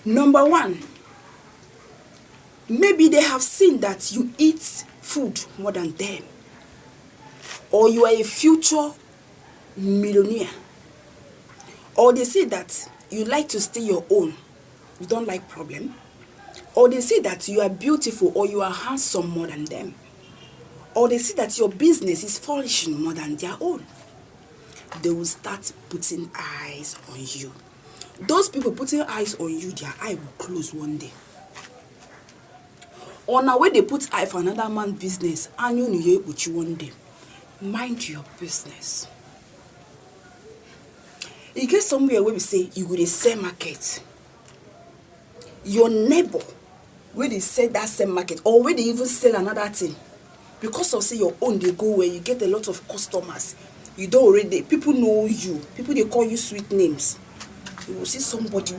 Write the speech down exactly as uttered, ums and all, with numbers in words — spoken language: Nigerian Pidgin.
Number one, maybe they have seen that you eat food more than them, or you are a future millionaire, or they say that you like to stay your own, you don't like problem, or they say that you are beautiful or you are handsome more than them, or they see that your business is flourishing more than their own, they will start putting eyes on you. Those people putting eyes on you, their eye will close one day. Or now when they put eye for another man business, and you need you one day. Mind your business. You get somewhere where we say you go dey sell market. Your neighbor where they sell that same market, or where they even sell another thing, because of say your own they go where you get a lot of customers. You don't already, people know you. People they call you sweet names. You will see somebody